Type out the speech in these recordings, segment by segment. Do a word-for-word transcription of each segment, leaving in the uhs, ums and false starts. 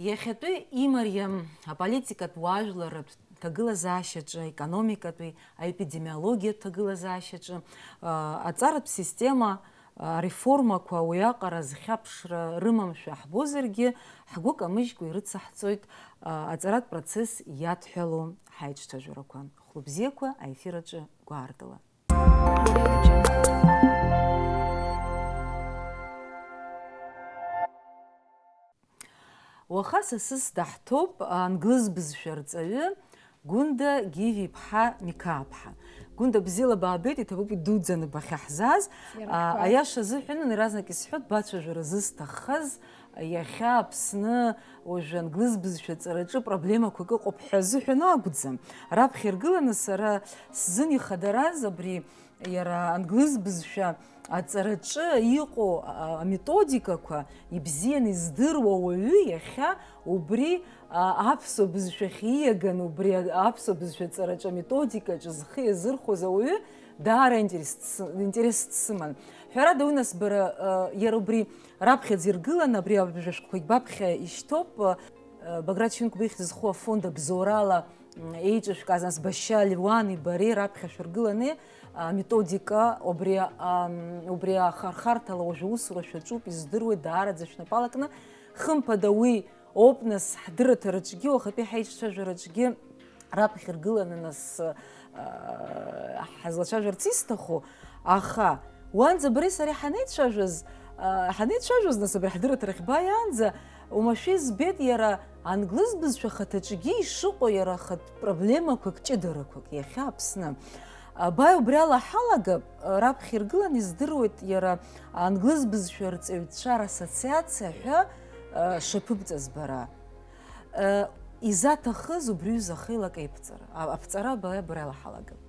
Иахьатәи имариам аполитикатә уаажәларратә ҭагылазаашьаҿы, аекономикатәи, аепидемиологиатә ҭагылазаашьаҿы, аа, аҵаратә система, аа, ареформақәа уиаҟара зхьаԥшра рымамшәа ҳбозаргьы, ҳгәы камыжькәа ирыцаҳҵоит, аа, аҵаратә процесс иадҳәалоу ҳаиҿцәажәарақәа. Хәлыбзиақәа аефир аҿы гәаартыла. Уаха сасыс даҳҭоуп англыз бызшәа рҵаҩы Гәында Гиви-иԥҳа Миқаа-ԥҳа. Гәында, бзиала баабеит, иҭабуп идуӡӡаны бахьаҳзааз. Иара А, ԥшьба. Аиаша азыҳәан, иаразнак исҳәоит, бацәажәара зысҭаххаз, иахьа Аԥсны уажәы англыз бызшәа ҵараҿы проблемақәак ыҟоуп ҳәа азыҳәан акәӡам. Раԥхьа иргыланы сара сзын ихадараз абри иара англыз бызшәа аҵараҿы иҟоу, а, аметодикақәа ибзианы издыруа уаҩы иахьа убри, а, аԥсуа бызшәахь ииаган, убри а-, аԥсуа бызшәа ҵараҿы аметодикаҿы зхы иазырхәоз ауаҩы даара интерес дсы-, интерес дсыман. Ҳәарада, уи нас бара, а, иара убри раԥхьаӡа иргылан, абри абжа шәҟәқәагь баԥхьа ишьҭоуп, а, Баграт Шьынқәба ихьӡ зху афонд Абзоурала, м, еиҿышәкааз, нас Башьа Леуани бареи раԥхьа шәыргыланы, а, методика, убри, ам, убри ахархарҭала уажәы усура шәаҿуп, издыруеит, даараӡа шәнапы алакны. Хымԥада, уи оуп, нас, ҳдырраҭараҿгьы, уахатәи ҳаиҿцәажәараҿгьы раԥхьа иргыланы, нас, а, ҳазлацәажәарц исҭаху, аха уанӡа бареи сареи ҳанеицәажәоз, а, ҳанеицәажәоз, нас, абри ҳдырраҭарахь бааиаанӡа, уамашәа избеит иара англыз бызшәа ахаҭаҿгьы ишыҟоу иара ахатә проблемақәак, ҷыдарақәак иахьа Аԥсны. Абааи убри ала ҳалагап, раԥхьа иргыланы издыруеит иара англыз бызшәа рҵаҩцәа рассоциациа ҳәа, а, шаԥыбҵаз бара. Э, изаҭахыз убри ҩыза хеилак аиԥҵара, а-, аԥҵара абаҩ абра илаҳалагап.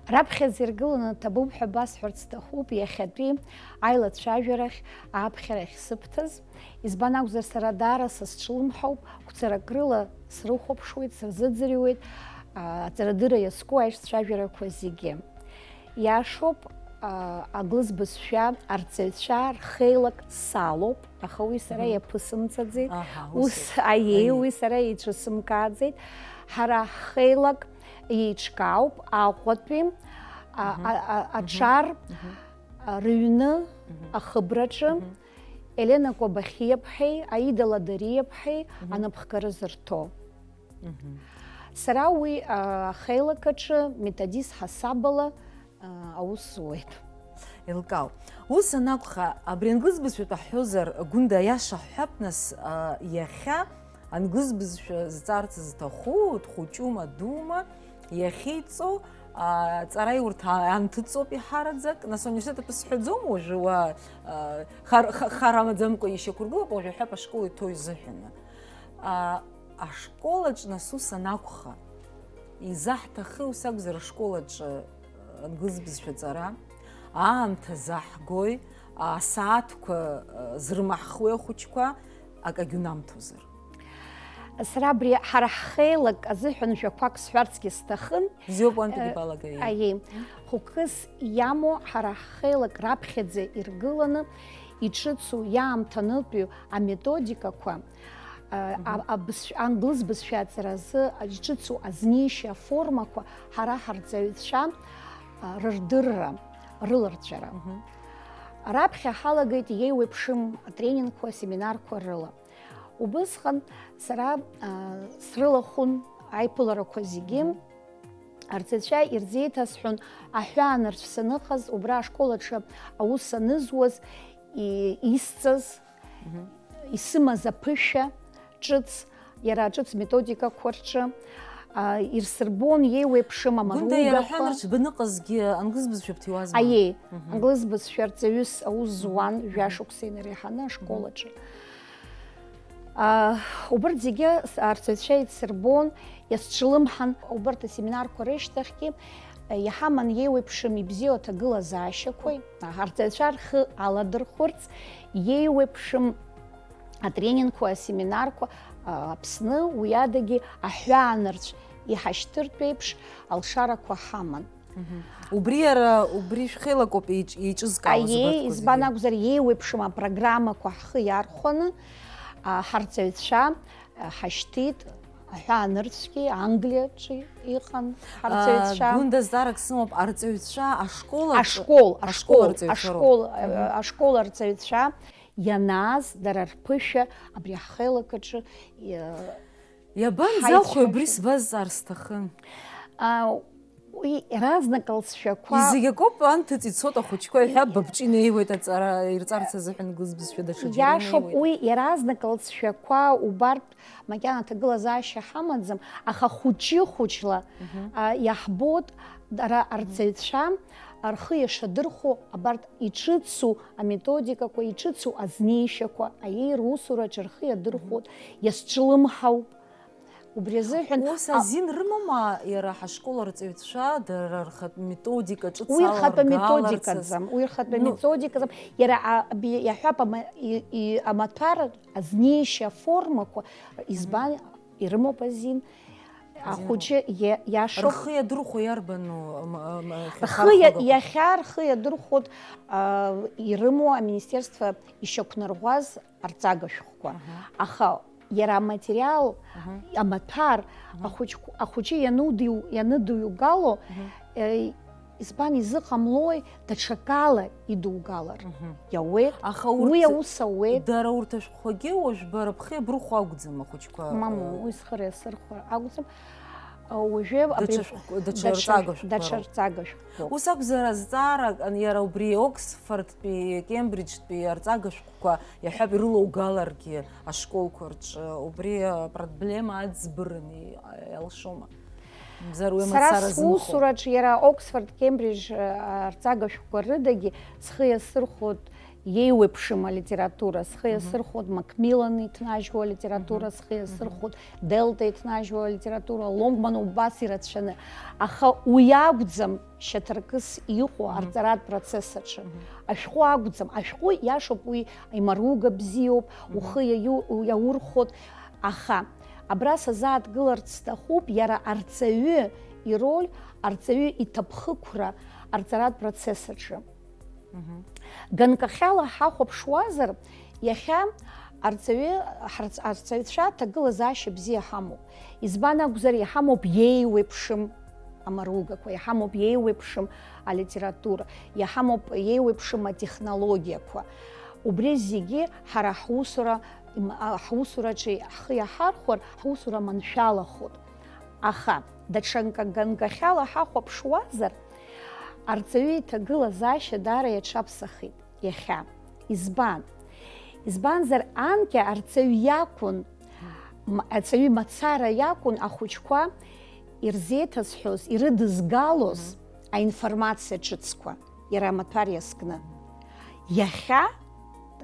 Раԥхьаӡа иргыланы ҭабуп ҳәа басҳәарц сҭахуп иахьатәи аилацәажәарахь, ааԥхьарахь сыбҭаз. Избан акәзар, сара даара са сҽлымҳауп, гәцарак рыла срыхәаԥшуеит, сырзыӡырҩуеит, а, аҵарадырра иазку аиҿцәажәарақәа зегьы. Иашоуп, а, англыз бызшәа арҵаҩцәа рхеилак салоуп, аха уи сара Мгм. иаԥысымҵаӡеит. Аҳа, ус Ус, еиԥш. Аиеи, Аиеи. Уи сара еицәысымкааӡеит. Ҳара ҳхеилак еиҿкаауп Аҟәатәи, а, Мгм. а, а, Мгм. аҿар, Мгм. а, рыҩны, Мгм. ахыбраҿы, Мгм. Елена Кәабахиаԥҳаи Аида Ладариаԥҳаи Мгм. анапхгара зырҭо. Мгм. Сара уи, а, ахеилак аҿы методист ҳасабала, а, аус зуеит. Еилкаауп. Ус анакәха, абри англыз бызшәатәы ҳҳәозар, Гәында, аиаша ҳҳәап, нас, а, иахьа англыз бызшәа зҵарц зҭаху, дхәыҷума, дума, иахьеиҵоу, а, аҵараиурҭа анҭыҵоуп иҳараӡак. Нас, ауниверситет атәы сҳәаӡом уажәы, уа, а, хар-, ха-, хар амаӡамкәа ишьақәыргылоуп, уажәы аҳәап ашкол иҭоу изыҳәаны. А, ашколаҿ нас ус анакәха, изаҳҭахи ус акәзар ашколаҿы англыз бызшәа ҵара? Аамҭа заҳгои, асааҭқәа, а, зрымаҳхуеи ахәыҷқәа, акагьы унамҭозар? Сара абри ҳара ҳхеилак азыҳәан жәақәак сҳәарцгьы сҭахын. Бзиоуп, уантәигьы Э, балагеи. Аиеи. Хәыкыс иамоу ҳара ҳхеилак раԥхьаӡа иргыланы иҿыцу иаамҭанытәиу аметодикақәа, а, Мгм. а-, абызшә-, англыз бызшәа аҵаразы иҿыцу азнеишьа аформақәа ҳара ҳарҵаҩцәа, а, рырдырра, рыларҵәара. Мгм. Раԥхьа ҳалагеит иеиуеиԥшым атренингқәа, асеминарқәа рыла. Убысҟан сара, а, срылахәын аиԥыларақәа зегьы. Мгм. Арҵаҩцәа ирзеиҭасҳәон, аҳәаанырцә саныҟаз, убра ашкол аҿы аус анызуаз, и-, исҵаз, Мгм. исымаз аԥышәа ҿыц, иара аҿыц методикақәа рҿы, а, ирсырбон иеиуеиԥшым Гәында, иара амаругақәа. Аҳәаанырцә баныҟазгьы англыз бызшәа бҭиуазма? Аиеи, Мгм. англыз бызшәа арҵаҩыс аус Мгм. зуан, Мгм. Жәа-шықәса инареиҳаны ашкол Мгм. аҿы. А, убырҭ зегьы с-, арҵаҩцәа еицырбон, иасҿлымҳан, убарҭ асеминарқәа рышьҭахьгьы, а, иҳаман иеиуеиԥшым ибзиоу аҭагылазаашьақәа, а, арҵаҩцәа рхы аладырхәырц, иеиуеиԥшым атренингқәа, асеминарқәа, а, Аԥсны, уи адагьы аҳәаанырцә иҳашьҭыртә еиԥш, алшарақәа ҳаман. Мгм. Убри иара, убри шәхеилакоуп еиҿ-, еиҿызкаауаз Аиеи, убарҭқәа избан зегьы? Акәзар, иеиуеиԥшым апрограммақәа ҳхы иархәаны, А, ҳарҵаҩцәа, а, ҳашьҭит, аҳәаанырцәгьы, Англиаҿы иҟан ҳарҵаҩцәа. А, Гәында, зҵаарак сымоуп, арҵаҩцәа ашкол аҿы, ашкол, ашкол ашкол, арҵаҩцәа роуп. Ашкол, а, Мгм. ашкол арҵаҩцәа ианааз, дара рԥышәа абри ҳхеилак аҿы, иа-, Иабанӡахәеи ҳаицәажәо. Абри сбазҵаар сҭахын. А, уи иаразнак лҵшәақәа Изегь акоуп, анҭыҵ ицот ахәыҷқәа, иҳәа, баԥҿ инеиуеит аҵара ирҵарц азыҳәан, гәыз бызшәа даҽаџьара Иашоуп, инеиуеит. Уи иаразнак лҵшәақәа убартә макьана аҭагылазаашьа ҳамаӡам, аха хәыҷы-хәыҷла, Мгм. а, иаҳбот, дара арҵаҩцәа рхы иашадырхәо абарҭ иҿыцу аметодикақәа, иҿыцу азнеишьақәа, аиеира усураҿы рхы иадырхәот, Мгм. иазҿлымҳау. Убри азыҳәан Ус а- азин рымоума иара ҳашкол арҵаҩцәа, дара рхатә методика ҿыц Уи рхатә аларгаларц азы? Методикаӡам, уи рхатә Ну. методикаӡам. Иара а-, аби-, иаҳҳәап, ама-, и-, и-, амаҭәар азнеишьа аформақәа, избан, ирымоуп азин, Азин ахәыҷы иа-, иашоуп. Рхы иадырхәо иарбану, ам-, ам-, Рхы иа-, хьахархәагақәа? Иахьа рхы иадырхәот, а, ирымоу аминистерство ишьақәнарӷәӷәаз арҵага шәҟәқәа. Аҳа. Аха иара аматериал, Аҳа. Амаҭәар, Аҳа. Ахәыҷқәа, ахәыҷы ианудиу-, ианыдугало, Аҳа. Э, избан изыҟамлои, даҽакала идугалар? Мгм. Иауеит. Аха урҭ Уи аус ауеит. Дара урҭ ашәҟәқәагьы уажә бара бхы иабырхәо акәӡам ахәыҷқәа, Мамоу, э, уи схы иасырхәар акәӡам. Уажәы абри Даҽа шәҟәқәа, даҽа даҽа, рҵага шәҟәқәа даҽа роуп. Рҵага шәҟәқәа. Ус акәзар, азҵаара, иара убри Оксфордтәи, Кембриџьтәи арҵага шәҟәқәа, иаҳҳәап, ирылоугаларгьы ашколқәа рҿы, убри апроблема аӡбараны иалшома? Мзар уи Сара мацара зымхо. Сусураҿ иара Оксфорд, Кембридж, а, арҵага шәҟәқәа рыдагьы схы иасырхәоит иеиуеиԥшым алитература, схы Мгм. Иасырхәоит Макмиллан иҭнажьуа алитература, Мгм. Схы Мгм. Иасырхәоит Делта иҭнажьуа алитература, Лонгман убас ирацәаны. Аха уи акәӡам шьаҭаркыс иҟоу Мгм. Арҵаратә процесс аҿы. Мгм. Ашәҟәы акәӡам, ашәҟәы иашоуп, уи имаруга бзиоуп, Мгм. Ухы иаиу-, иаурхәот, аха абра сазааҭгыларц сҭахуп иара арҵаҩы ироль, арҵаҩы иҭаԥхықәра арҵаратә процесс аҿы. Мгм. Ганкахьала ҳахәаԥшуазар, иахьа арҵаҩы, ҳарҵ-, арҵаҩцәа ҭагылазаашьа бзиа ҳамоуп. Избан акәзар, иҳамоуп иеиуеиԥшым амаругақәа, иҳамоуп иеиуеиԥшым алитература, иҳамоуп иеиуеиԥшым атехнологиақәа. Убри зегьы ҳара ҳусура, им-, а, ҳусураҿы ҳхы иаҳархәар, ҳусура маншәалахоит. Аха, даҽа нка-, ганкахьала ҳахәаԥшуазар, арҵаҩы иҭагылазаашьа даара иаҽаԥсахит иахьа. Избан? Избанзар, анкьа арҵаҩ иакәын, м-, арҵаҩы мацара иакәын ахәыҷқәа ирзеиҭазҳәоз, ирыдызгалоз Мгм. Аинформациа ҿыцқәа, иара амаҭәар иазкны. Иахьа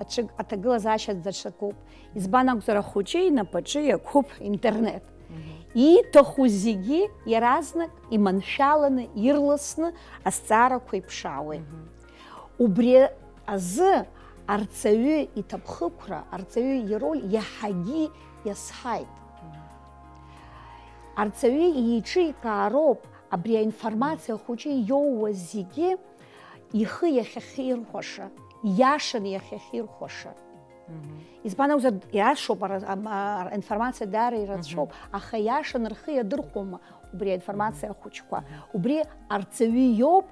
аҽык-, аҭагылазаашьа даҽакуп. Избан акәзар, ахәыҷы инапаҿы иакуп интернет. Мгм. Ииҭаху зегьы иаразнак иманшәаланы, ирласны азҵаарақәа иԥшаауеит. Мгм. Убри азы арҵаҩы иҭаԥхықәра, арҵаҩы ироль иаҳагьы иазҳаит. Мгм. Арҵаҩы иеиҿикаароуп абри аинформациа хәыҷы иоуа зегьы ихы иахьахьирхәаша, иашаны иахьахьирхәаша. Мгм. Избан акәзар, иашоуп, ара-, ам-, а-, аинформациа даара ирацәоуп, Мгм. Аха иашаны рхы иадырхәома убри аинформациа Мгм. Ахәыҷқәа? Мгм. Убри арҵаҩы иоуп.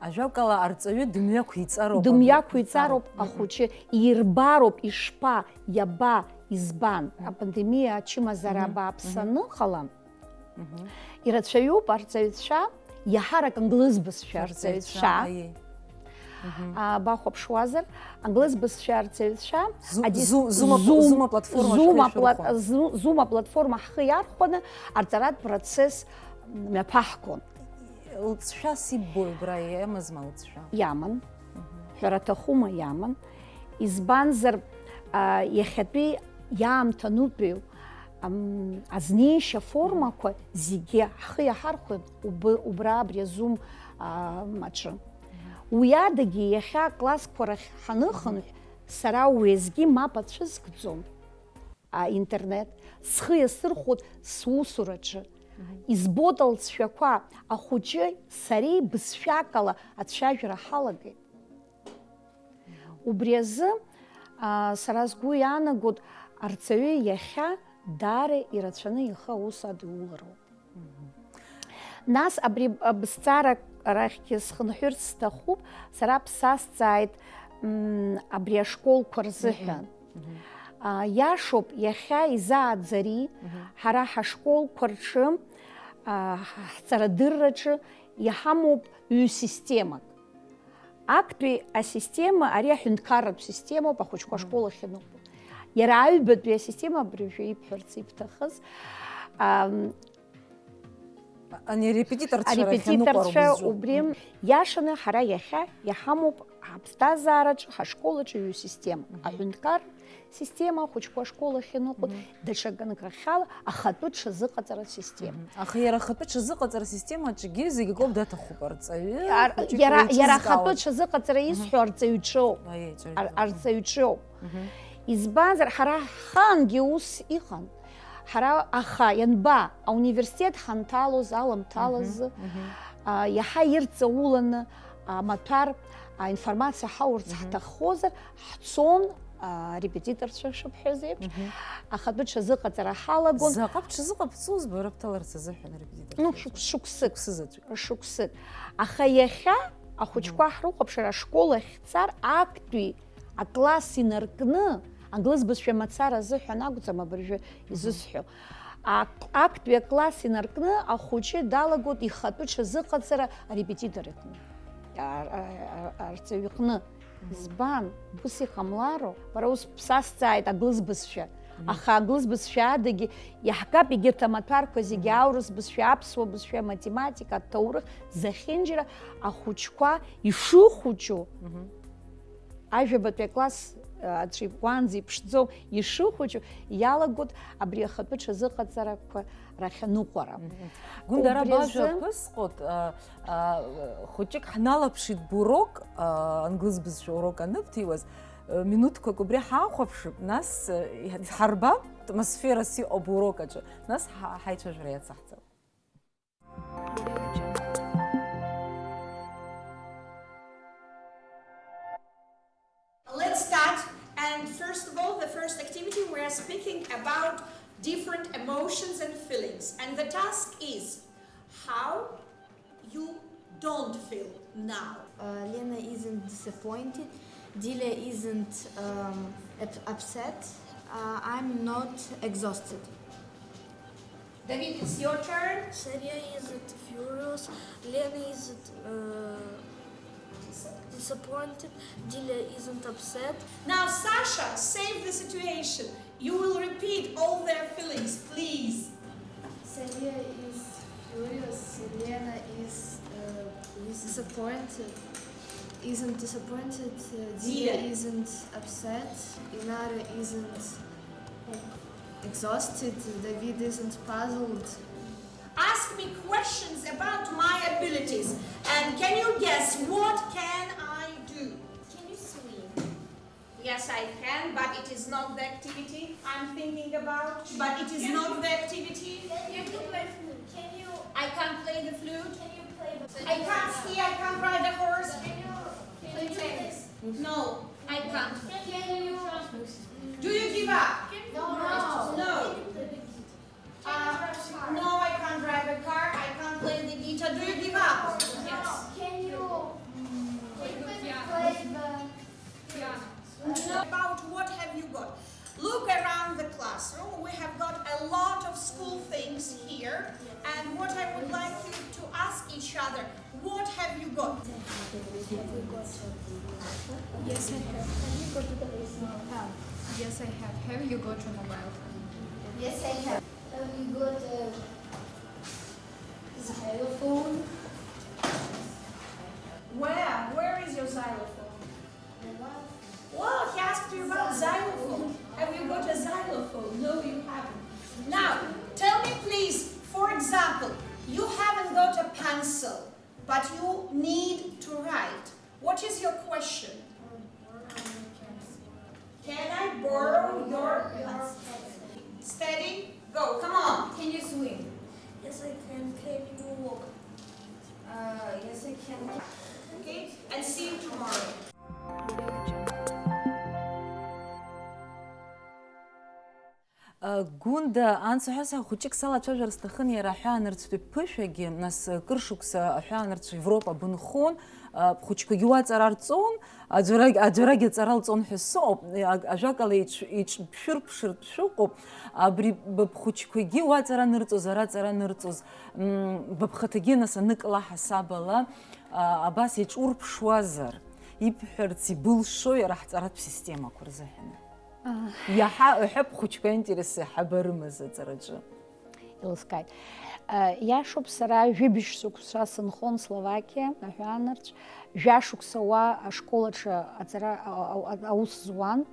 Ажәакала, арҵаҩы дымҩақәиҵароуп. Дымҩақәиҵароуп Мгм. Ахәыҷы, ирбароуп ишԥа, иаба, избан. Мгм. Апандемиа ачымазара Мгм. Абааԥс Мгм. Аныҟала, Мгм. Ирацәаҩуп арҵаҩцәа, иаҳарак англыз бызшәа Арҵаҩцәа, арҵаҩцәа. Аиеи. Мгм. А, бахәаԥшуазар, англыз бызшәа арҵаҩцәа, Зу-, адис-, Зу-, Зума пла-, Зум, Зума платформа Зума шәхы плат-, ишырхәо. Зу-, Зума платформа ҳхы иархәаны арҵаратә процесс мҩаԥаҳгон. Лҵшәас иббои убра, иамазма лҵшәа? Иаман. Мгм. Ҳәара аҭахума, иаман. Избанзар, а, иахьатәи иаамҭанутәи, ам, азнеишьа формақәа зегьы ҳхы иаҳархәоит уб-, убра абри азум, а, аҿы. Уи адагьы иахьа аклассқәа рахь ҳаныхынҳә, сара уеизгьы мап ацәызкӡом, а, интернет, схы иасырхәоит сусураҿы. Избоит алҵшәақәа, ахәыҷы сареи бызшәак ала ацәажәара ҳалагеит. Убри азы, а, сара сгәы иаанагоит, Арҵаҩы иахьа даара ирацәаны ихы аус адиулароуп. Нас абри бызҵаарак арахьгьы схынҳәырц сҭахуп, сара бсазҵааит, м, абри ашколқәа рзыҳәан. Мгм. Мгм. А, иашоуп, иахьа изааӡари, мгм, ҳара ҳашколқәа рҿы, а, ҳҵарадырраҿы иҳамоуп ҩ-системак. Актәи асистема, ари аҳәынҭқарратә системоуп, ахәыҷқәа, мгм, ашкол ахь иныҟәо. Иара аҩбатәи асистема, абыржәы ибҳәарц ибҭахыз, ам, Ани арепетиторцәа рахь аныҟәара арепетиторцәа узҿу. Убри, мгм, иашаны ҳара иахьа иҳамоуп ҳаԥсҭазаараҿы, ҳашколаҿы ҩ-система. Мгм. Аҳәынҭқар система, ахәыҷқәа ашкол ахь иныҟәо, мгм, даҽа ганкахьала ахатәы ҽазыҟаҵара система. Мгм. Аха иара ахатәы ҽазыҟаҵара системаҿгьы зегь акоуп даҭахуп, арҵаҩы, ар-, хәыҷык иара, иара еиҿызкаауа. Ахатәы ҽазыҟаҵара исҳәо, мгм, арҵаҩы ҿоуп. Аиеи, ҿырҳәоуп. Ар-, арҵаҩы ҿоуп. Мгм. Избанзар, ҳара ҳхаангьы ус иҟан. Ҳара, аха ианба, ауниверситет ҳанҭалоз аламҭалазы, мгм, мгм, а, иаҳа ирҵауланы, амаҭәар, аинформациа ҳаурц, мгм, ҳҭаххозар, ҳцон, а, репетиторцәа шыбҳәаз еиԥш, мгм, ахатәы ҽазыҟаҵара ҳалагон. Заҟа бҽазыҟабҵоз бара бҭаларц азыҳәан арепетиторцәа? Ну, шықә-, шықәсык. Шықәсы заҵәык. Шықәсык. Аха иахьа ахәыҷқәа, мгм, ҳрыхәаԥшыр ашкол ахь ҳцар, актәи акласс инаркны, англыз бызшәа мацара азыҳәан акәӡам абыржәы, мгм, изысҳәо. Ак-, актәи акласс инаркны ахәыҷы далагоит ихатәы ҽазыҟаҵара арепетитор иҟны. Ар-, ар-, ар-, арҵаҩ иҟны. Мгм. Избан? Ус иҟамлароу? Бара ус бсазҵааит аглыз бызшәа. Мгм. Аха аглыз бызшәа адагьы иаҳгап егьырҭ амаҭәарқәа зегьы, мгм, аурыс бызшәа, аԥсуа бызшәа, аматематика, аҭоурых, зехьынџьара ахәыҷқәа ишыхәыҷу, мгм, ажәабатәи акласс, а, аӡәы уаанӡа иԥшӡоу ишыхәыҷу иалагоит абри ахатәы ҽазыҟаҵарақәа рахь аныҟәара. Мгм. Гәында, ара убри бажәа азы ԥысҟот, а, а, хәыҷык ҳналаԥшит бурок, а, англыз бызшәа урок аныбҭиуаз, а, минуҭқәак убри ҳахәаԥшып, нас, а, иҳ-, ҳарбап атмосферас иҟоу бурок аҿы, нас ҳа-, ҳаицәажәара иацаҳҵап. Let's start. And first of all, the first activity, we are speaking about different emotions and feelings. And the task is how you don't feel now. Uh, Lena isn't disappointed. Dilia isn't, um, up-, upset. Uh, I'm not exhausted. David, it's your turn. Saria isn't furious. Lena isn't, uh, disappointed. Dilia isn't upset. Now, Sasha, save the situation. You will repeat all their feelings, please. Saria is furious. Lena is, uh, is disappointed. Isn't disappointed. Uh, Dilia, Dilia isn't upset. Inara isn't exhausted. David isn't puzzled. Ask me questions about my abilities. And can you guess what can I do? Can you swim? Yes, I can, but it is not the activity I'm thinking about. But it is not the activity. Can you play flute? Can you? I can't play the flute. Can you play the? I can't ski. I can't ride a horse. Can you? Can you play tennis? No, I can't. Can you? Do you give up? No. No. No. Uh, no, I can't drive a car. I can't play the guitar. Do you give up? Yes. Can you? Can you play the? About what have you got? Look around the classroom. We have got a lot of school things here. And what I would like you to ask each other, what have you got? Yes, I have. Have you got a mobile phone? Yes, I have. Have you got a mobile phone? Yes, I have. Have you got a xylophone? Where? Where is your xylophone? Well, he asked you about xylophone. Have you got a xylophone? No, you haven't. Now, tell me please, for example, you haven't got a pencil, but you need to write. What is your question? Can I borrow your, your, steady, go, come on. Can you swim? Yes, I can. Can you walk? Uh, yes, I can. Okay, and see you tomorrow. Гәында, анцәа ҳәа саҳәа хәыҷык салацәажәар сҭахын иара аҳәаанырцәтәи ԥышәагьы, нас, кыр шықәса аҳәаанырцә Европа бынхон, а, бхәыҷқәагьы уа аҵара рҵон, аӡәарагь, аӡәарагь аҵара лҵон ҳәа сыҟоуп, а-, ажәакала, иҿ-, иҿбшәырԥшыртә шәыҟоуп, абри быԥхәыҷқәагьы уа аҵара анырҵоз, ара аҵара анырҵоз, м, быԥхаҭагьы, нас, аныкла ҳасабала, а, абас иҿурԥшуазар, ибҳәарц ибылшо иара ҳҵаратә системақәа рзыҳәаны. Иаҳа, уҳәап, хәыҷқәа аинтерес иаҳа барымаз аҵараҿы. Илыскааит. Э, иашоуп, сара жәибжь шықәса сынхон Словакиа, аҳәаанырцә, жәа шықәса уа ашкол аҿы аҵара, а-, а-, а-, аус зуан,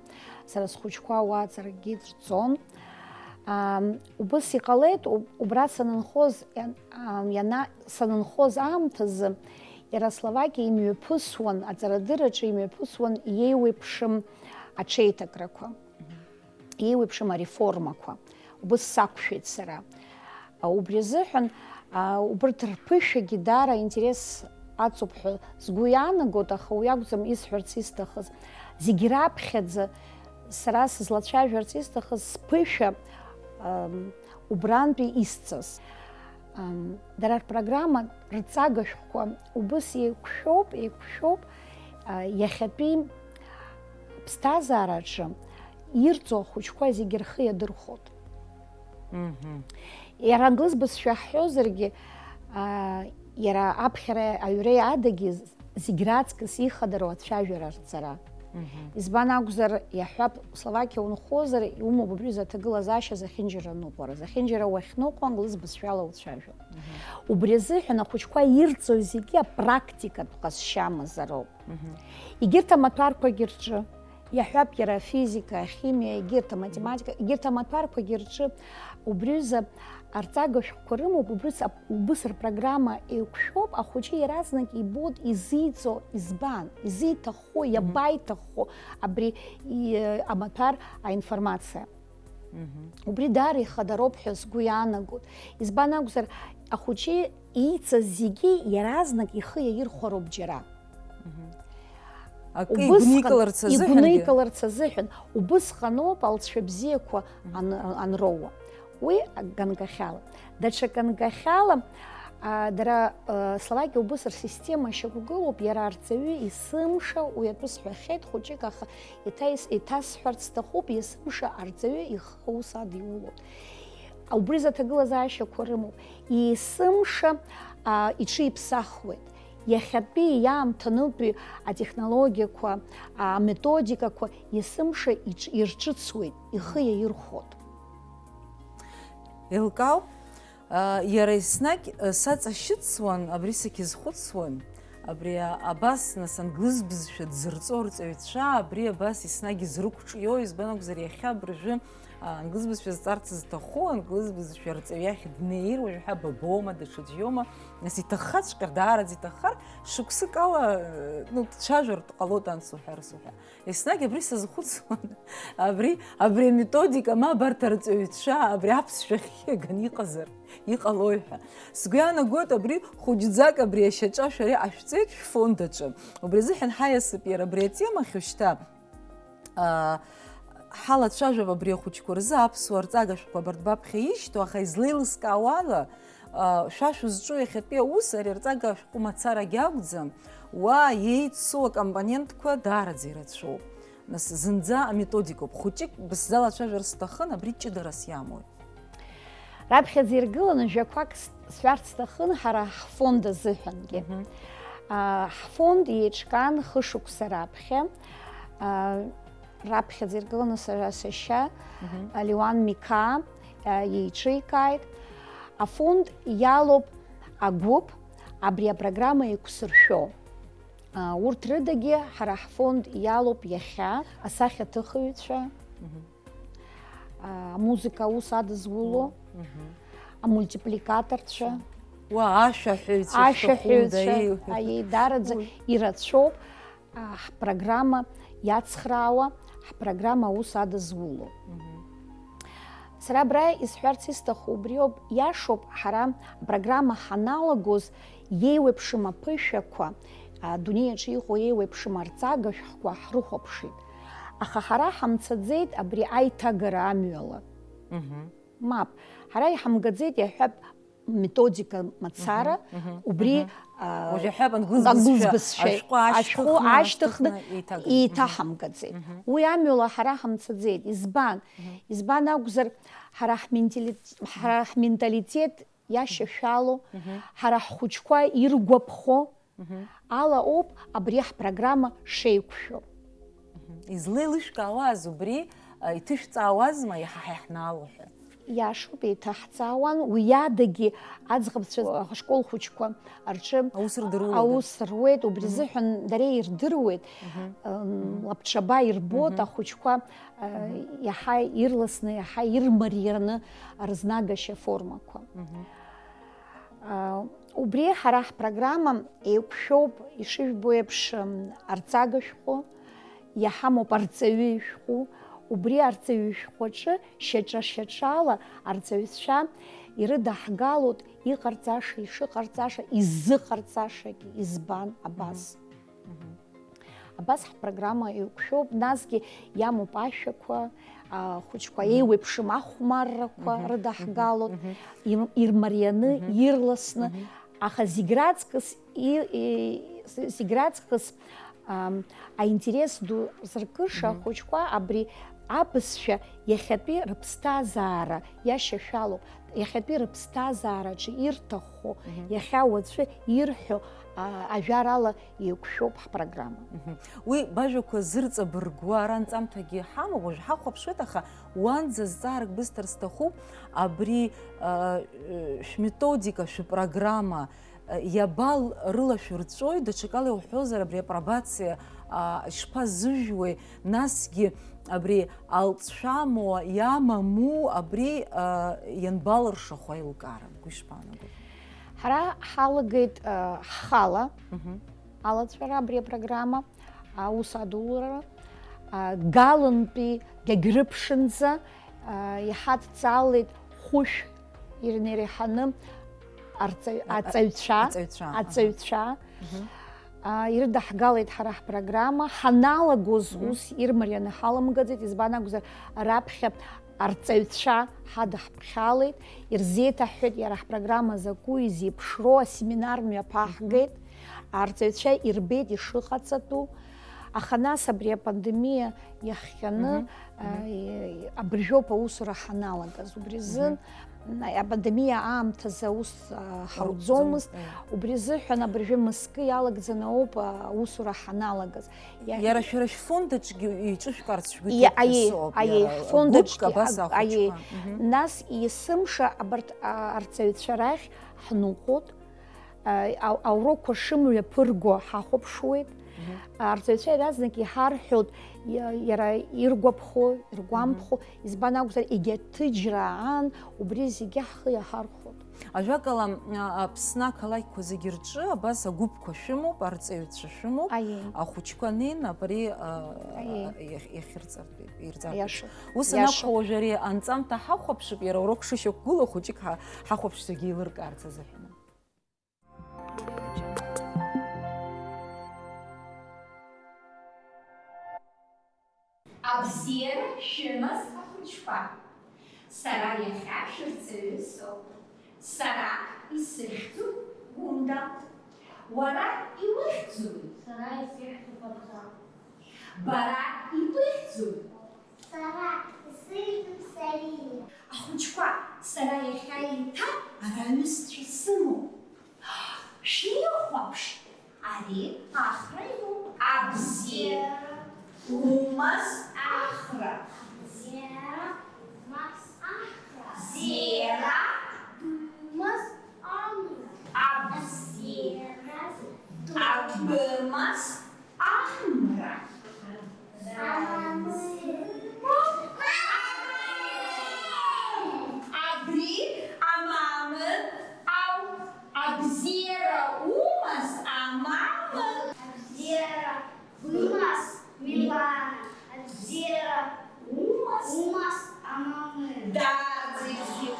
сара схәыҷқәа уа аҵарагьы рҵон. Ам, убыс иҟалеит, уб-, убра санынхоз, иан-, ам, иана-, санынхоз аамҭазы, иара Словакиа имҩаԥысуан, аҵарадырраҿы имҩаԥысуан иеиуеиԥшым аҽеиҭакрақәа, иеиуеиԥшым ареформақәа. Убыс сақәшәеит сара. А, убри азыҳәан, а, убырҭ рԥышәагьы даара интерес аҵоуп ҳәа сгәы иаанагоит, аха уи акәӡам исҳәарц исҭахыз. Зегь раԥхьаӡа сара сызлацәажәарц исҭахыз сԥышәа, ам, убрантәи исҵаз. Ам, дара рпрограмма, рҵага шәҟәқәа убыс еиқәшәоуп, еиқәшәоуп, а, иахьатәи ԥсҭазаараҿы ирҵо ахәыҷқәа зегьы рхы иадырхәоит. Мгм. Иара англыз бызшәа ҳҳәозаргьы, а, иара аԥхьара аҩреи адагьы зегь раҵкыс ихадароу ацәажәара рҵара. Мгм. Избан акәзар, иаҳҳәап, Словакиа унхозар, иумоуп убри аҭагылазаашьа зехьынџьара аныҟәара. Зехьынџьара уахьныҟәо англыз бызшәала уцәажәо. Мгм. Убри азыҳәан ахәыҷқәа ирҵоз зегьы апрактикатә ҟазшьа амазароуп. Мгм. Егьырҭ амаҭәарқәагьы рҿы, иаҳҳәап, иара афизика, ахимиа, егьырҭ аматематика, егьырҭ амаҭәарқәагьы рҿы убри аҩыза арҵага шәҟәқәа рымоуп, убрыс ап-, убыс рпрограмма еиқәшәоуп, ахәыҷы иаразнак ибоит изиҵо избан, изиҭаххо, иабаиҭаххо абри и-, амаҭәар аинформациа. Мгм. Убри даара ихадароуп ҳәа сгәы иаанагоит. Избан акәзар, ахәыҷы ииҵаз зегьы иаразнак ихы иаирхәароуп џьара. Мгм. Акы убысҟан игәникыларц азыҳәангьы? Игәникыларц азыҳәан. Убысҟаноуп алҵшәа бзиақәа Мгм. ан-, анроуа. Уи ганкахьала. Даҽа ганкахьала, а, дара, а, Словакиа убыс рсистема шьақәгылоуп, иара арҵаҩы есымша, уи атәы сҳәахьеит хәыҷык, аха еиҭа ис-, еиҭасҳәарц сҭахуп, есымша арҵаҩы ихы аус адиулоуп. Убри рзы аҭагылазаашьақәа рымоуп. Есымша, а, иҽиԥсахуеит. Иахьатәи иаамҭанытәи атехнологиақәа, аметодикақәа есымша иҿ-, ирҿыцуеит, ихы иаирхәоит. Еилкаауп, а, иара еснагь, а, саҵашьыцуан, абри сагьазхәыцуан, абри, а, абас, нас, англыз бызшәа дзырҵо арҵаҩцәа, абри абас еснагь изрықәҿио, избан акәзар, иахьа абыржәы, а, англыз бызшәа зҵарц зҭаху, англыз бызшәа арҵаҩ иахь днеир, уажәы ҳәа бабома, даҽаӡәиома, нас иҭаххаҵәҟьар, даараӡа иҭаххар, шықәсык ала, э, ну, дцәажәартә ҟалоит, анс уҳәа, рас уҳәа. Еснагь абри сазхәыцуан. Абри, абри аметодика, ма абарҭ арҵаҩцәа, абри аԥсшәахь иаганы иҟазар, иҟалои ҳәа. Сгәы иаанагоит, абри хәыҷӡак абри ашьаҿа шәара иҟашәҵеит шәфонд аҿы. Убри азыҳәан ҳаиасып иара абри атема ахь уажәшьҭа, аа, ҳалацәажәап абри ахәыҷқәа рзы аԥсуа арҵага шәҟәқәа абарҭ баԥхьа ишьҭоу, аха излеилыскаауала, аа, шәа шәызҿу иахьатәи аус ари арҵага шәҟәы мацарагьы акәӡам, уа еицу акомпонентқәа даараӡа ирацәоуп. Нас зынӡа аметодикоуп. Хәыҷык бысзалацәажәар сҭахын, абри ҷыдарас иамои? Раԥхьаӡа иргыланы жәақәак с-, сҳәарц сҭахын ҳара ҳфонд азыҳәангьы. Мгм. А, ҳфонд еиҿкаан хышықәса раԥхьа. А, раԥхьаӡа иргыланы сара сашьа, Мгм. а, Леуан Миқаа, а, еиҿикааит. Афонд иалоуп агәыԥ абри апрограмма еиқәсыршәо. А, урҭ рыдагьы ҳара ҳфонд иалоуп иахьа асахьаҭыхыҩцәа, Мгм. а, амузыка аус адызуло, Мгм. амультипликаторцәа, Уа ашәаҳәаҩцәа ашәаҳәаҩцәа, шәҭаху, аиеи, даараӡа Уи. ирацәоуп, а, ҳпрограмма иацхраауа, ҳпрограмма аус адызуло. Мгм. Сара абра исҳәарц исҭаху убриоуп, иашоуп, ҳара апрограмма ҳаналагоз иеиуеиԥшым аԥышәақәа, адунеи аҿы иҟоу иеиуеиԥшым арҵага шәҟәқәа ҳрыхәаԥшит. Аха ҳара ҳамцаӡеит абри аиҭагара амҩала. Мгм. Мап, ҳара иҳамгаӡеит, иаҳҳәап, методика мацара, Мгм, мгм, убри, мгм. а, Уажә иаҳҳәап, англыз англыз бызшәа, бызшәа, ашәҟәы ашәҟәы ашьҭыхны ашьҭыхны еиҭаганы. Еиҭаҳамгаӡеит. Мгм. Уи амҩала ҳара ҳамцаӡеит. Избан? Мгм. Избан акәзар, ҳара ҳментали-, ҳара ҳменталитет иашьашәало, Мгм. ҳара ҳхәыҷқәа иргәаԥхо, Мгм. ала ауп абри ҳпрограмма шеиқәшәо. Мгм. Излеилышәкаауаз убри, а, иҭышәҵаауазма иаҳа ҳа иаҳнаало ҳәа? Иашоуп, еиҭаҳҵаауан, уи адагьы аӡӷабцәа ашкол хәыҷқәа рҿы Аус рдыруада? Аус руеит, убри Мгм. азыҳәан дара ирдыруеит, Мгм. м, Мгм. лабҿаба ирбоит Мгм. ахәыҷқәа, а, Мгм. иаҳа ирласны, иаҳа ирмарианы рызнагашьа формақәа. Мгм. А, убри ҳара ҳпрограмма еиқәшәоуп, ишыжәбо еиԥш, м, арҵага шәҟәы, иаҳамоуп арҵаҩы ишәҟәы, убри арҵаҩы ишәҟәаҿы шьаҿа-шьаҿала арҵаҩцәа ирыдаҳгалоит иҟарҵаша, ишыҟарҵаша, изыҟарҵашагьы, избан, абас. Мгм. Мгм. Абас ҳпрограмма еиқәшәоуп, насгьы иамоуп ашәақәа, ахәыҷқәа Мгм. еиуеиԥшым ахәмаррақәа Мгм. рыдаҳгалоит, Мгм. ир-, ирмарианы, Мгм. ирласны, Мгм. аха зегь раҵкыс и-, и-, зегь раҵкыс, ам, аинтерес ду зыркыша Мгм. ахәыҷқәа абри абызшәа иахьатәи рыԥсҭазаара иашьашәалоуп, иахьатәи рыԥсҭазаараҿы ирҭаххо, Мгм. иахьа уаҵәы ирҳәо, а, ажәарала еиқәшәоуп ҳпрограмма. Мгм. Уи бажәақәа зырҵабыргуа ара анҵамҭагьы ҳамоуп, уажә ҳахәаԥшуеит, аха уанӡа зҵаарак бысҭар сҭахуп, абри, а, шәметодика, шәпрограмма, а, иабал рыла шәырҵәои, даҽакала иуҳәозар, абри апробациа, а, ишԥазыжәуеи, насгьы абри алҵшәа амоу, иамаму, абри, а, ианбалыршахо аилкаара, бгәы ишԥаанаго? Ҳара ҳалагеит, а, ҳхала Мгм. алаҵәара абри апрограмма, аус адулара, а, Галынтәи Гагрыԥшынӡа, а, иҳадҵаалеит хәышә ирнеиреиҳаны арҵаҩ-, А, а, аҵаҩцәа, аҵаҩцәа, аҳа. аҵаҩцәа. Мгм. А, ирыдаҳгалеит ҳара ҳпрограмма, ҳаналагоз Мгм. ус ирмарианы ҳаламгаӡеит, избан акәзар, раԥхьа арҵаҩцәа ҳадаҳԥхьалеит, ирзеиҭаҳҳәеит иара ҳпрограмма закәу, изеиԥшроу, асеминар мҩаԥаҳгеит, Мгм. арҵаҩцәа ирбеит ишыҟаҵатәу, аха нас абри апандемиа иахҟьаны, Мгм. а, Мгм. и-, абыржәоуп аусура ҳаналагаз. Убри азын, Мгм. м, апандемиа аамҭазы аус, а, ҳауӡомызт. Ҳауӡомызт, аиеи. Убри азыҳәан абыржәы мызкы иалагӡаны ауп, а, аусура ҳаналагаз. Иа-, Иара шәара шәфонд аҿгьы еиҿышәкаарц шәгәы Иа-, иҭеикхьаз аиеи, сыҟоуп, аиеи, иара ҳфонд гәыԥк аҿгьы, абас а-, аиеи. ахәыҷқәа. Мгм. Нас есымша абарҭ, а, арҵаҩцәа рахь ҳныҟәоит, а, а-, аурокқәа шымҩаԥырго ҳахәаԥшуеит. Мгм. Арҵаҩцәа иаразнак иҳарҳәоит, иа-, иара иргәаԥхо, иргәамԥхо, Мгм. избан акәзар, егьа ҭыџьра аан убри зегьы ҳхы иаҳархәоит. Ажәакала, а, Аԥсны ақалақьқәа зегьы рҿы абас агәыԥқәа шәымоуп, арҵаҩцәа шәымоуп, Аиеи. ахәыҷқәа неин абри, а, Аиеи. а, иахь-, иахьырҵартә, ирҵартә еиԥш. Иашоуп. Ус Иашоуп. анакәха, уажә ари анҵамҭа ҳахәаԥшып, иара урок шышьақәгылоу хәыҷык ҳа-, ҳахәаԥшцәагьы еилыркаарц азыҳәан. Абзиара шәымаз, ахәыҷқәа! Сара иахьа шәырҵаҩы соуп. Сара исыхьӡуп Гәында. Уара иухьӡуи? Сара исыхьӡуп Абзагә. Бара ибыхьӡуи? Сара исыхьӡуп Сариа. Ахәыҷқәа, сара иахьа еиҭа ара аҩызцәа сымоуп. Шәихәаԥш, ари Ахра иоуп. Абзиара умаз, Ахра. Абзиара умаз, Ахра. Абзиара умаз, Амра. Абзиара бымаз, Амра. Абри амамын ауп. Абзиара умаз, амамын. Абзиара бымаз, Милана. Абзиара умаз, умаз, амамын. Даараӡа ибзиоуп.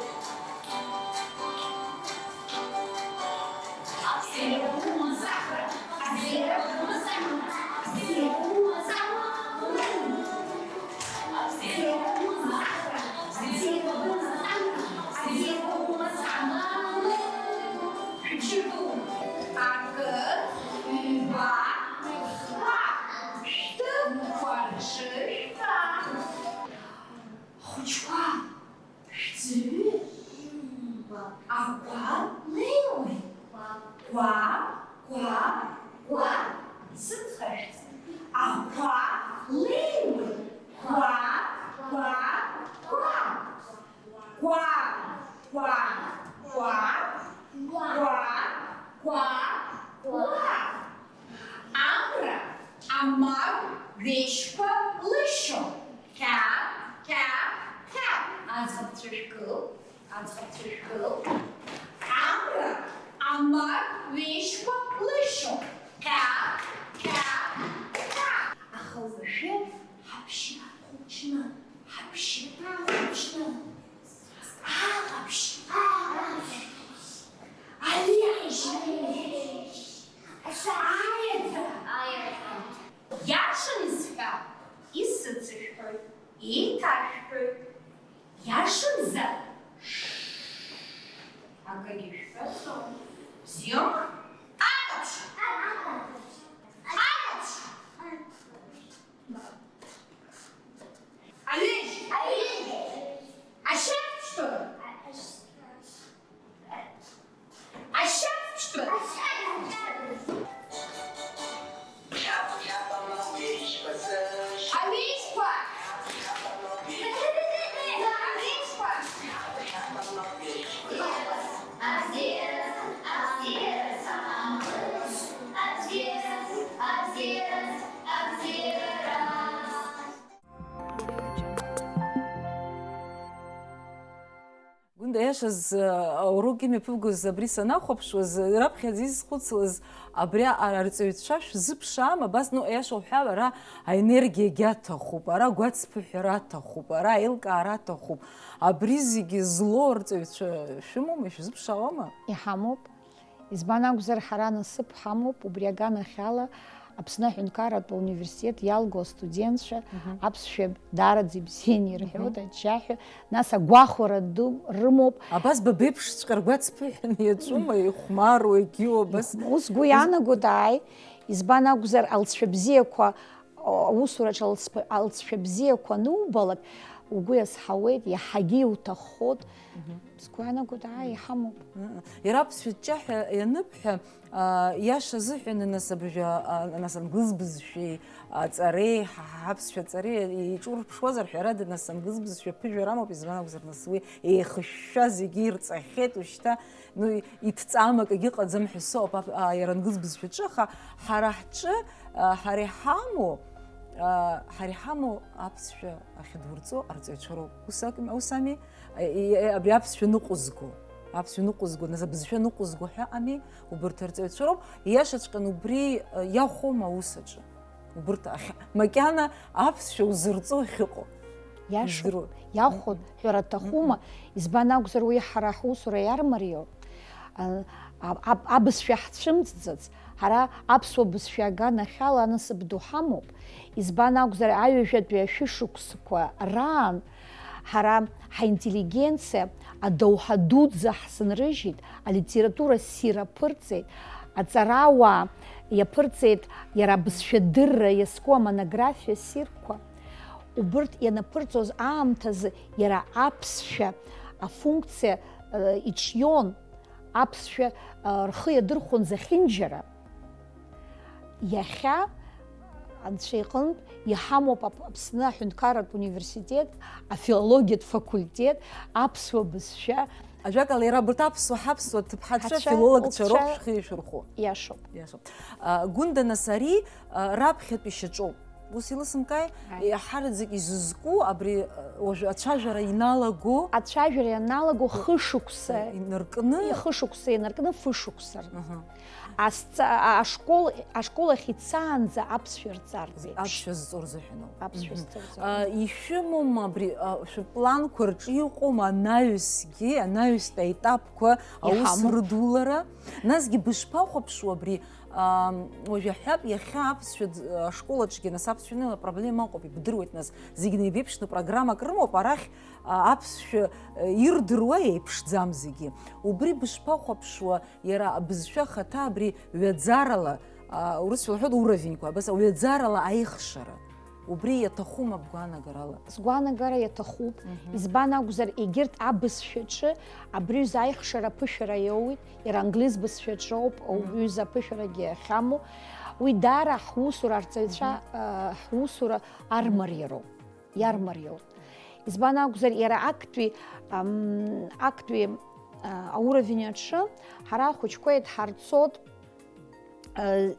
Амагә ҩежьқәа лышьо. Қьа, қьа, қьа. Аӡӷабцәа шәгыл, аӡӷабцәа шәгыл. Амра амагә ҩежьқәа лышьо. Қьа, қьа, қьа. Аха уажәы ҳаԥшьа хәыҷны, ҳаԥшьа хәыҷны. Аҟаԥшь, аҟаԥшь. Ари аишьа. Аиаӡа. Аиаӡа. Иашан исҳәа, исыцышәҳәоит, еиҭашәҳәоит. Иашамзар? Акагьы шәҳәаӡом. Бзиоума? Аҟаԥшь! Аҟаԥшь! Аҩежь! Ашьаԥшьтәы! Ашьаԥшьтәы! Аҩежьқәа! Аҩежьқәа! Гәында, иашаз, аурок имҩаԥывгоз абри санахәаԥшуаз, раԥхьаӡа изхәыцлаз абри арҵаҩцәа шәзыԥшаама? Абас, ну, аиаша уҳәап, ара аенергиагьы аҭахуп, ара агәацԥыҳәара аҭахуп, ара аилкаара аҭахуп. Абри зегьы злоу арҵаҩцәа шәымоума, ишәзыԥшаауама? Иҳамоуп. Избан акәзар, ҳара насыԥ ҳамоуп, убри аганахьала Аԥсны аҳәынҭқарратә университет иалго астудентцәа Мгм. аԥсшәа даараӡа ибзианы ирҳәоит, Мгм. аџьшьаҳәа, нас агәахәара ду рымоуп. Абас ба беиԥшҵәҟьа ргәацԥыҳәаны иаҿума, ихәмаруа, егьиу, абас? Ус сгәы иаанагоит, ааи, избан акәзар, алҵшәа бзиақәа, аусураҿы алҵ-, алҵшәа бзиақәа анубалак, угәы иазҳауеит, иаҳагьы иуҭаххоит. Мгм. Сгәы иаанагоит, ааи, иҳамоуп. Мм. Иара аԥсшәа ҷҷаҳәа ианыбҳәа, аа, иаша азыҳәаны, нас, абыржәы, аа, нас, англыз бызшәеи аҵареи, ҳа, ҳа, ҳаԥсшәа аҵареи еиҿурԥшуазар, ҳәарада, нас, англыз бызшәа ԥыжәара амоуп, избан акәзар, нас, уи еихышәшәа зегьы ирҵахьеит, ушьҭа, ну, и-, иҭҵаам акагьы ыҟаӡам ҳәа соуп, ап-, аа, иара англыз бызшәаҿы, аха ҳара ҳҿы, аа, ҳара иҳамоу, аа, ҳара иҳамоу аԥсшәа ахьыдурҵо арҵаҩцәа роуп. Ус акәым, ус ами? Е, е, е, абри аԥсшәа ныҟәызго, аԥсшәа ныҟәызго, нас абызшәа ныҟәызго ҳәа ами, убарҭ арҵаҩцәа роуп, ииашаҵәҟьаны убри, э, иахәом аус аҿы. Убарҭ ахь-, макьана аԥсшәа узырҵо ахьыҟоу. Иашоуп, издыруа. Иахәон, Мгм. ҳәара аҭахума, Мгм. избан акәзар уи ҳара ҳусура иармариоуп. А, а, аб-, абызшәа ҳцәымӡӡац, ҳара аԥсуа бызшәа аганахьала анасыԥ ду ҳамоуп. Избан акәзар, аҩажәатәи ашәышықәсқәа раан ҳара ҳаинтеллигенциа адоуҳа дуӡӡа ҳзынрыжьит, алитература ссир аԥырҵеит, аҵарауаа иаԥырҵеит иара абызшәадырра иазку амонографиа ссирқәа. Убырҭ ианаԥырҵоз аамҭазы иара аԥсшәа афункциа, э, иҿион, аԥсшәа, э, рхы иадырхәон зехьынџьара. Иахьа, Анцәа иҟынтә, иҳамоуп Ап-, Аԥсны аҳәынҭқарратә университет, афилологиатә факультет, аԥсуа бызшәа. Ажәакала, иара абарҭ аԥсуа, ҳаԥсуа ҭыԥҳацәа ацәа филологцәа роуп лҵшәа шәхы ишәырхәо. Иашоуп. Иашоуп. А, Гәында, нас, ари, а, раԥхьатәи шьаҿоуп. Ус илысымкааи? Ааи. Еиҳараӡак изызку абри, а, уажә ацәажәара иналаго? Ацәажәара ианалаго хышықәса. Инаркны? Хышықәса инаркны, фышықәса рзы. Аҳа. Асца-, а-, ашкол, ашкол ахь ицаанӡа аԥсшәа рҵартә еиԥш. Аԥсшәа зҵо рзыҳәаноуп. Аԥсшәа Мгм. зҵо рзыҳәан. А, ишәымоума абри, а, шәыпланқәа рҿы иҟоума анаҩсгьы, анаҩстәи аетапқәа аус Иҳамоуп. рыдулара? Насгьы бышԥахәаԥшуа абри, а, уажә аҳәап, иахьа аԥсшәа д-, ашкол аҿгьы, нас, аԥсшәа анеила апроблема ыҟоуп, ибдыруеит, нас, зегь неибеиԥшны программак рымоуп, арахь, а, аԥсшәа, а, ирдыруа еиԥшӡам зегьы. Убри бышԥахәаԥшуа, иара абызшәа ахаҭа абри ҩаӡарала, а, урысшәа лҳәоит уровеньқәа, абас ҩаӡарала аихшара. Убри иаҭахума бгәаанагарала? Сгәаанагара иаҭахуп. Мгм. Избан акәзар, егьырҭ абызшәаҿы абри ҩыза аихшара аԥышәара иоуеит, иара англыз бызшәаҿоуп, Мгм. ҩыза аԥышәарагьы ахьамоу. Уи даара ҳусура арҵаҩцәа, Мгм. а, ҳусура армариароуп, иармариоуп. Избан акәзар, иара актәи, ам, актәи, а, ауровень аҿы ҳара ахәыҷқәа еидҳарцоит, а,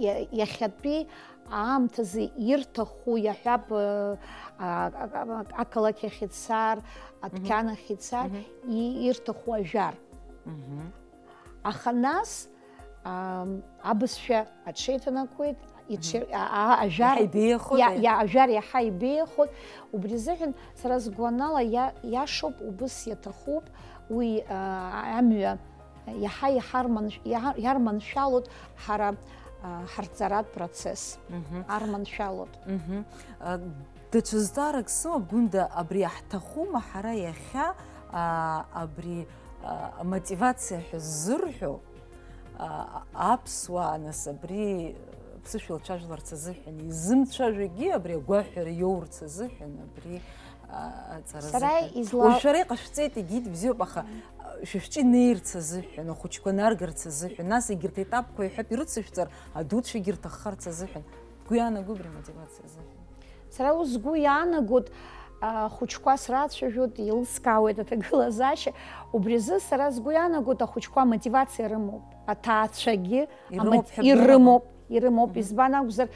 Иа-, иахьатәи аамҭазы ирҭаху, иаҳҳәап, э, а-, а-, а-, ақалақь ахь ицар, адәқьан ахь ицар, и-, ирҭаху ажәар. Аха нас, ам, абызшәа аҽеиҭанакуеит, иҽе-, а-, а-, ажәар Иаҳа ибеиахоит, иа-, аи. иа-, ажәар иаҳа ибеиахоит. Убри азыҳәан сара сгәанала иа-, иашоуп, убыс иаҭахуп уи, а, амҩа иаҳа иҳарманшә-, иаҳа-, иарманшәалоит ҳара, а, ҳарҵаратә процесс. Арманшәалоит. Мгм. А, даҽа зҵаарак сымоуп, Гәында, абри ҳҭахума ҳара иахьа, а, абри, а, амотивациа ҳәа ззырҳәо, а, аԥсуаа, нас, абри, а, ԥсышәа лцәажәларц азыҳәан, изымцәажәогьы абри агәаҳәара иоурц азыҳәан, абри, а, аҵара Сара азыҳәан. изла- Уажә шәара иҟашәҵеит, егьит, бзиоуп, аха, а, шәышәҿы инеирц азыҳәан, ахәыҷқәа наргарц азыҳәан, нас егьырҭ аетапқәа иҳәап ирыцышәҵар, адуцәагьы ирҭаххарц азыҳәан. Бгәы иаанагои абри амотивациа азыҳәан? Сара ус сгәы иаанагоит, ахәыҷқәа срацәажәоит, еилыскаауеит аҭагылазаашьа. Убри азы сара сгәы иаанагоит, ахәыҷқәа амотивациа рымоуп. Аҭаацәагьы Ирымоуп амат-, ҳәа ирымоуп, бгәы ирымоуп. Мгм. Избан акәзар,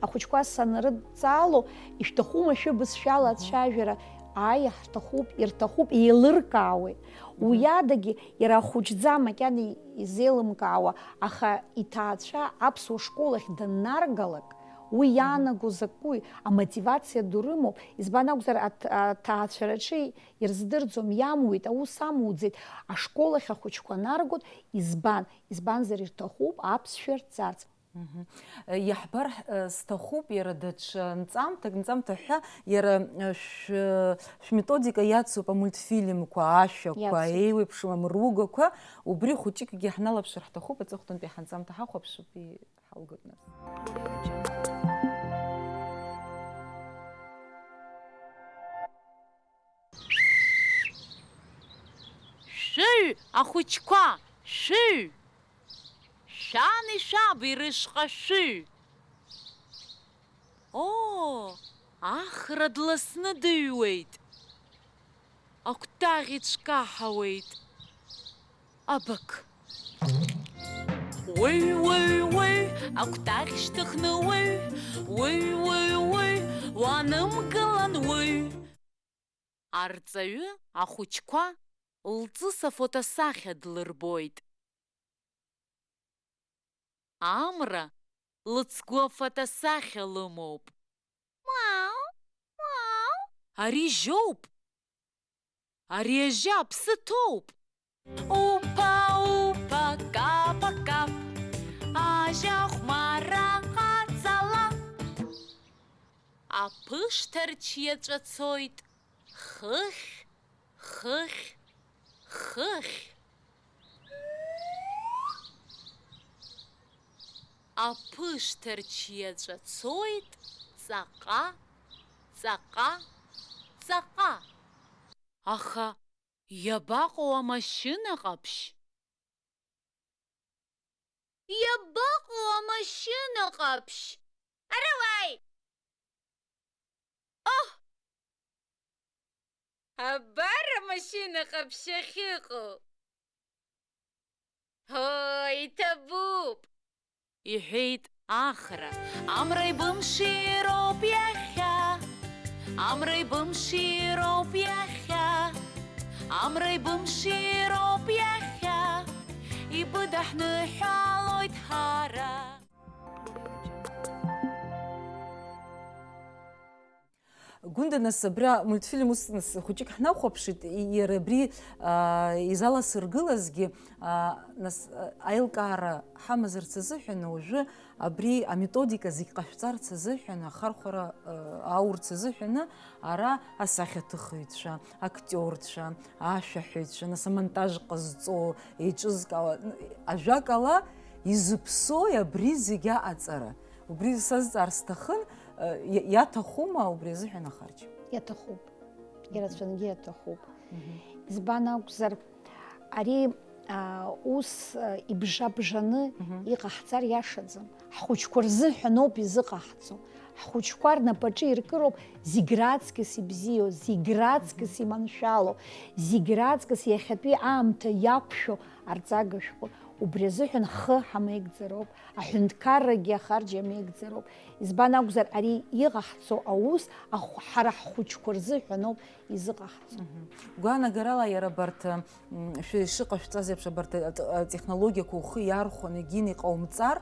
ахәыҷқәа санрыдҵаало, ишәҭахума шәыбызшәала Мгм. ацәажәара? Ааи, ҳҭахуп, ирҭахуп, еилыркаауеит. Мгм. Уи адагьы, иара ахәыҷӡа макьана изеилымкаауа, аха иҭаацәа аԥсуа школ ахь даннаргалак, уи Мгм. иаанаго закәи? Амотивациа ду рымоуп. Избан акәзар, аҭ-, аҭаацәараҿы ирыздырӡом, иамуит, аус амуӡеит, ашкол ахь ахәыҷқәа наргоит. Избан? Избанзар ирҭахуп аԥсшәа рҵарц. Мгм. Э, иаҳбар, э, сҭахуп иара даҽа нҵамҭак, нҵамҭа ҳәа, иара, э, шә-, шәметодика иацуп амультфильмқәа, ашәақәа, Иацуп. еиуеиԥшым амругақәа, убри хәыҷыкгьы ҳналаԥшыр ҳҭахуп, аҵыхәтәантәи ҳанҵамҭа ҳахәаԥшып, иҳалгоит нас. Шәыҩ, ахәыҷқәа, шәыҩ! Шәани шәаби рышҟа шәыҩ! Оо, Ахра дласны дыҩуеит. Акәтаӷь ицәкаҳауеит. Абак. Уи, уи, уи, акәтаӷь шьҭыхны уи, уи, уи, уи, уанымгылан уи. Арҵаҩы ахәыҷқәа лҵыс афотосахьа длырбоит. Амра лыцгәы афотосахьа лымоуп. Мау, мау. Ари жьоуп. Ари ажьа аԥсы ҭоуп. Уԥа, уԥа, капа, кап, ажьа хәмарра ҟаҵала. Аԥышҭарч иаҵәа цоит, хыхь, хыхь, хыхь. Аԥышҭарч иаҵәа цоит, ҵаҟа, ҵаҟа, ҵаҟа. Аха иабаҟоу амашьына ҟаԥшь? Иабаҟоу амашьына ҟаԥшь? Ара уааи! Оҳ! Абар амашьына ҟаԥшь ахьыҟоу! Ҳо, иҭабуп! Иҳәеит Ахра. Амреи бымши роуп иахьа, амреи бымши роуп иахьа, амреи бымши роуп иахьа, ибыдаҳныҳәалоит ҳара. Гәында, нас, абра мультфильм ус, нас, хәыҷык ҳнахәаԥшит, и-, иара абри, аа, изаласыргылазгьы, аа, нас, а, аилкаара ҳамазарц азыҳәан, уажәы абри аметодика зегь ҟашәҵарц азыҳәан, ахархәара, аа, аурц азыҳәаны, ара асахьаҭыхыҩцәа, актиорцәа, ашәаҳәаҩцәа, нас, амонтаж ҟазҵо, еиҿызкаауа, н-, ажәакала, изыԥсои абри зегь аҟаҵара? Убри сазҵаар сҭахын, э, иа-, иаҭахума убри азыҳәан ахарџь? Иаҭахуп. Ирацәангьы иаҭахуп. Мгм. Избан акәзар, ари, а, ус, а, ибжа-бжаны Мгм. иҟаҳҵар иашаӡам. Ҳхәыҷқәа рзыҳәаноуп изыҟаҳҵо. Ҳхәыҷқәа рнапаҿы иркыроуп зегь раҵкыс ибзиоу, зегь раҵкыс Мгм. иманшәало, зегь раҵкыс иахьатәи аамҭа иақәшәо арҵага шәҟәы. Убри азыҳәан ҳхы ҳамеигӡароуп, аҳәынҭқаррагьы ахарџь амеигӡароуп. Избан акәзар, ари иҟаҳҵо аус ахә-, ҳара ҳхәыҷқәа рзыҳәаноуп изыҟаҳҵо. Гәаанагарала иара абарҭ, м, шәа-, ишыҟашәҵаз еиԥш, абарҭ, а, а, технологиақәа ухы иархәаны егьин иҟаумҵар,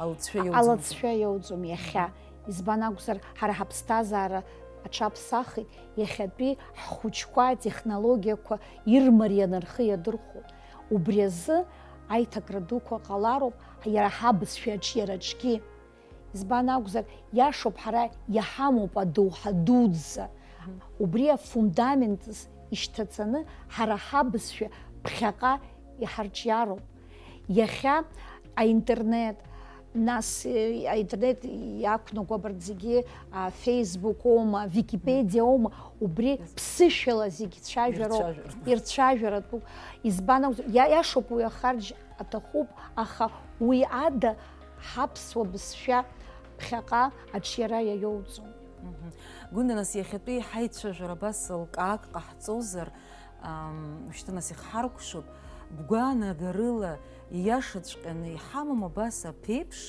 алыҵшәа иоуӡом. Алыҵшәа иоуӡом иахьа. Избан акәзар, ҳара ҳаԥсҭазаара аҽаԥсахит, иахьатәи ҳхәыҷқәа атехнологиақәа ирмарианы рхы иадырхәоит. Убри азы аиҭакра дуқәа ҟалароуп, иара ҳабызшәа аҿиараҿгьы. Избан акәзар, иашоуп, ҳара иҳамоуп адоуҳа дуӡӡа. Убри афундаментс ишьҭаҵаны, ҳара ҳабызшәа ԥхьаҟа иҳарҿиароуп. Иахьа аинтернет, нас, э, аинтернет иақәнаго абарҭ зегьы, а, Facebook оума, Википедиа оума, убри ԥсышәала зегь цәажәароуп, ирцәажәаратәуп. Избан акәзар, иа-, иашоуп уи ахарџь аҭахуп, аха уи ада ҳаԥсуа бызшәа ԥхьаҟа аҿиара иаиоуӡом. Гәында, нас, иахьатәи ҳаицәажәара абас лкаак ҟаҳҵозар, ам, шьҭа, нас, ихҳаркәшоуп, бгәаанагарыла, ииашаҵәҟьаны иҳамам абас аԥеиԥш,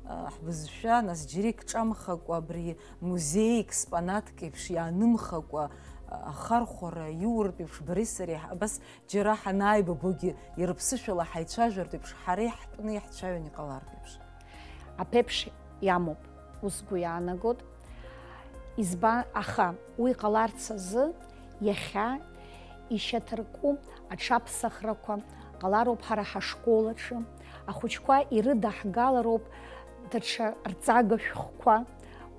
а, ҳбызшәа, нас, џьара егьҿамхакәа, абри музеи-експонатк еиԥш иаанымхакәа, а, ахархәара иуртә еиԥш, бареи сареи ҳа-, абас џьара ҳанааибабогьы, иара ԥсышәала ҳаицәажәартә еиԥш, ҳара иаҳтәны иаҳцәаҩан иҟалартә еиԥш. Аԥеиԥш иамоуп, ус сгәы иаанагоит. Избан, аха уи ҟаларц азы иахьа ишьаҭарку аҽаԥсахрақәа ҟалароуп ҳара ҳашкол аҿы. Ахәыҷқәа ирыдаҳгалароуп даҽа рҵага шәҟәқәа.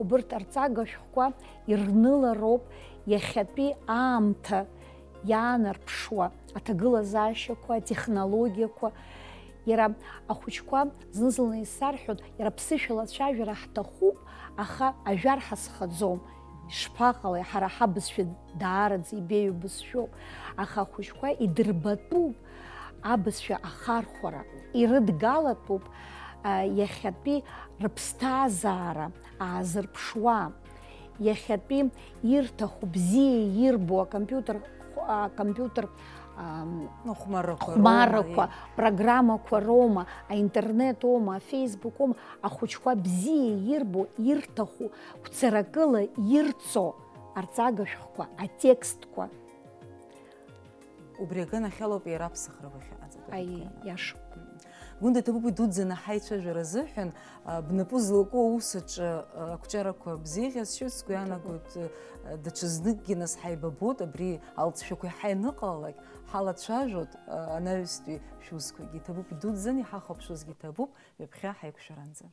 Убырҭ арҵага шәҟәқәа ирнылароуп иахьатәи аамҭа иаанарԥшуа аҭагылазаашьақәа, атехнологиақәа. Иара ахәыҷқәа зны-зынла исарҳәоит, иара ԥсышәала ацәажәара ҳҭахуп, аха ажәар ҳазхаӡом. Ишԥаҟалеи, ҳара ҳабызшәа даараӡа ибеиоу бызшәоуп, аха ахәыҷқәа идырбатәуп абызшәа ахархәара, ирыдгалатәуп, а, иахьатәи рыԥсҭазаара аазырԥшуа. Иахьатәи ирҭаху, бзиа ирбо акомпиутер, а, компиутер, ам, Ну, хәмаррақәа роума, хәмаррақәа, еи. Программақәа роума, аинтернет оума, афейсбук оума, ахәыҷқәа бзиа ирбо, ирҭаху, қәцаракыла ирҵо арҵага шәҟәқәа, атекстқәа. Убри аганахьалоуп иара аԥсахра бахьаҟаҵатәу. Аиеи, иашоуп. Гәында, иҭабуп идуӡӡаны ҳаицәажәара азыҳәан, а, бнапы злаку аус аҿы, а, ақәҿиарақәа бзиа ӷьазшьоит, сгәы иаанагоит, а, даҽазныкгьы нас ҳаибабоит, абри алҵшәақәа иаҳа ианыҟалалак, ҳалацәажәоит, а, анаҩстәи шәусқәагьы. Иҭабуп идуӡӡаны, иҳахәаԥшуазгьы иҭабуп, ҩаԥхьа ҳаиқәшәаранӡа.